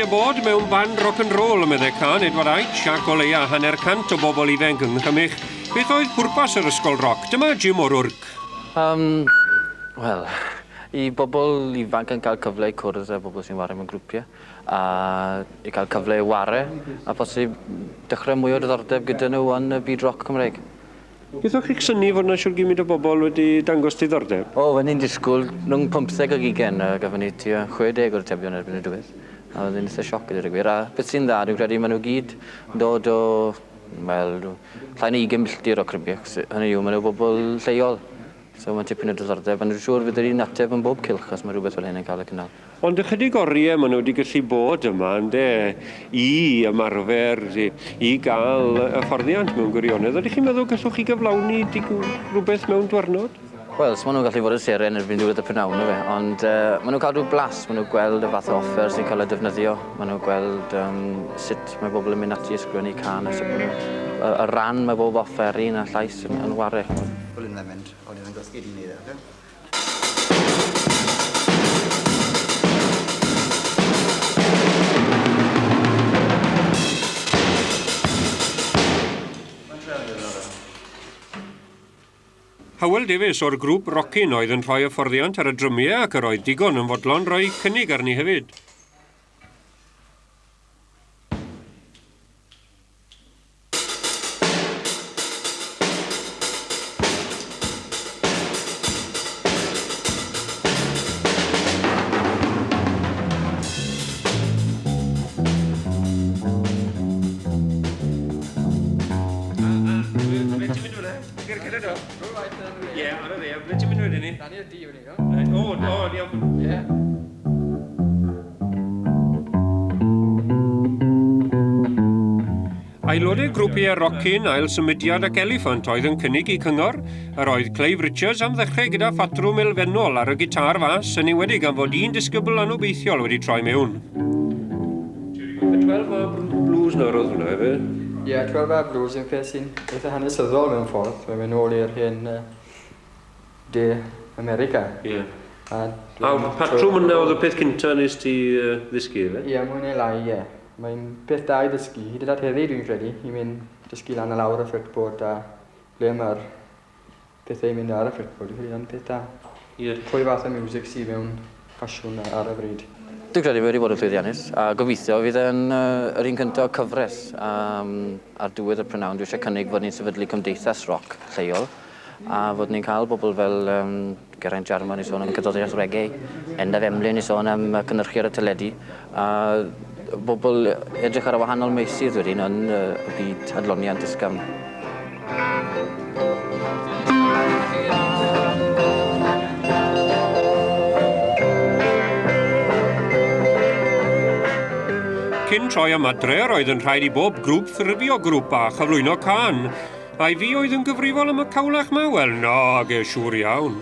eisiau bod mewn band rock and roll, meddai cân Edward Aitch, ac o leia 500 o bobl ifanc yng Nghrymych. Beth oedd pwrpas yr ysgol roc? Dyma Jim O'Rourke. Um, wel, i bobl ifanc yn cael cyfle i cwrdd â bobl sy'n ware mewn grwpiau, a i cael cyfle i ware, a posib dechrau mwy o diddordeb gyda nhw yn y byd roc Cymreig. Wnaethoch chi'ch synnu fod 'na shwd gymint o bobl wedi dangos diddordeb? O, o'n i'n disgwyl rhwng pymtheg ag ugain a gafon ni tua 60 o'r atebion erbyn y diwedd. A oedd e'n eitha sioc i ddeud y gwir. A beth sy'n dda, dwi'n credu, maen nhw gyd yn dod o, wel, llai na ugain milltir o Crymych. Hynny yw, maen nhw bobl lleol. So mae'n tipyn o diddordeb, ond dwi'n siŵr fydd yr un ateb yn bob cylch os mae rhywbeth fel hyn yn cael ei cynnal. Ond ychydig oriau maen nhw wedi gallu bod yma, ynde, i ymarfer, i, i gael hyfforddiant mewn gwirionedd. Ydych chi'n meddwl gallwch chi gyflawni rhywbeth mewn dwrnod? Wel, so maen nhw'n gallu fod yn seren erbyn diwedd y prynhawn, yfe, ond uh, maen nhw'n cael rhyw blas, maen nhw'n gweld y fath o offer sy'n cael ei defnyddio, maen nhw'n gweld um, sut mae bobl yn mynd ati i ysgrifennu cân a sut maen nhw, y, y ran mae bob offeryn a llais yn, yn ware. Fel un mae'n mynd, o'n i'n gosgyd i wneud e, oce? Hywel Davies o'r grŵp Rockin oedd yn rhoi hyfforddiant ar y drymiau ac yr oedd digon yn fodlon rhoi cynnig arni hefyd. Ie, ar y dde. Ble ti'n mynd wedyn ni? Dan i'r D wedyn, iawn. O, o, iawn. Ie. Aelodau grwpiau Rockin, Ail Symudiad ac Eliffant oedd yn cynnig eu cyngor. Yr oedd Clive Richards am ddechrau gyda phatrwm elfennol ar y gitâr fas, yn enwedig am fod un disgybl anobeithiol wedi troi mewn. Y 12 bar blues nawr oedd hwnna, efe? Ie, yeah, 12 bar blues yn peth sy'n eitha hanesyddol mewn ffordd. Mae'n mynd nôl i'r hen De America. Ie. Yeah. A, a patrwm yna oedd y peth cynta nes ti ddysgu, efe? Ie, yeah, mwy neu lai, ie. Yeah. Mae'n peth da i ddysgu, hyd yn oed heddi dwi'n credu, i mynd dysgu lan a lawr y fretboard a ble mae'r pethau i mynd ar y fretboard, dwi'n credu yn peth da. Ie. Pwy fath o music sydd mewn ffasiwn ar y bryd. Dwi'n credu bod wedi bod yn llwyddiannus a gobeithio fydd e'n yr un cyntaf o cyfres. Um, ar diwedd y prynawn dwi eisiau cynnig fod ni'n sefydlu cymdeithas roc lleol a fod ni'n cael bobl fel um, Geraint Jarman i sôn am cerddoriaeth reggae, Endaf Emlyn i sôn am cynhyrchu ar y teledu, a bobl edrych ar y wahanol meysydd wedyn yn y byd adloniant ysgafn. Cyn troi am adre, roedd yn rhaid i bob grŵp ffurfio grŵp a chyflwyno cân. Ai fi oedd yn gyfrifol am y cawlach 'ma? Wel, nage, siŵr iawn.